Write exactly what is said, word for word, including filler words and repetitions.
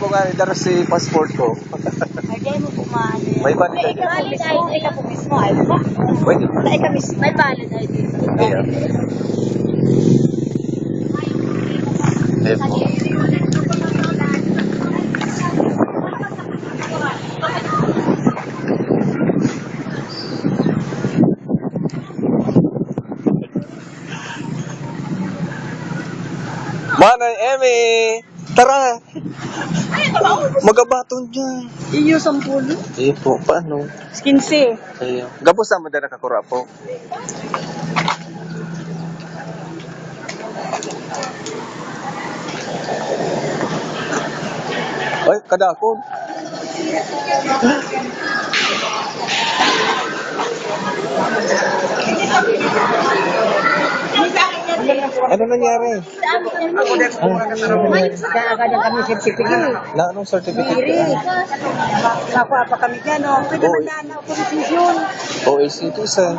Ko nga, idara si passport ko. Ay, di mo po maaari. May valid I D. Ikaw po mismo, ikaw po mismo, ay ba? Pwede po. Ikaw mismo. May valid I D. Ayan. Ayan po. Manay Emmy! Tara! Magabaton dyan. Iyo, sampulo. Iyo po, paano? Quince. Iyo. Gabos naman din nakakura po. Ay, kadakon. Ano nangyari? Kaya agad ang kami certificate. Na anong certificate? Diri. Nakuha pa kami dyan, oh. Pwede Oo. Man na authorization. O A C ito isa.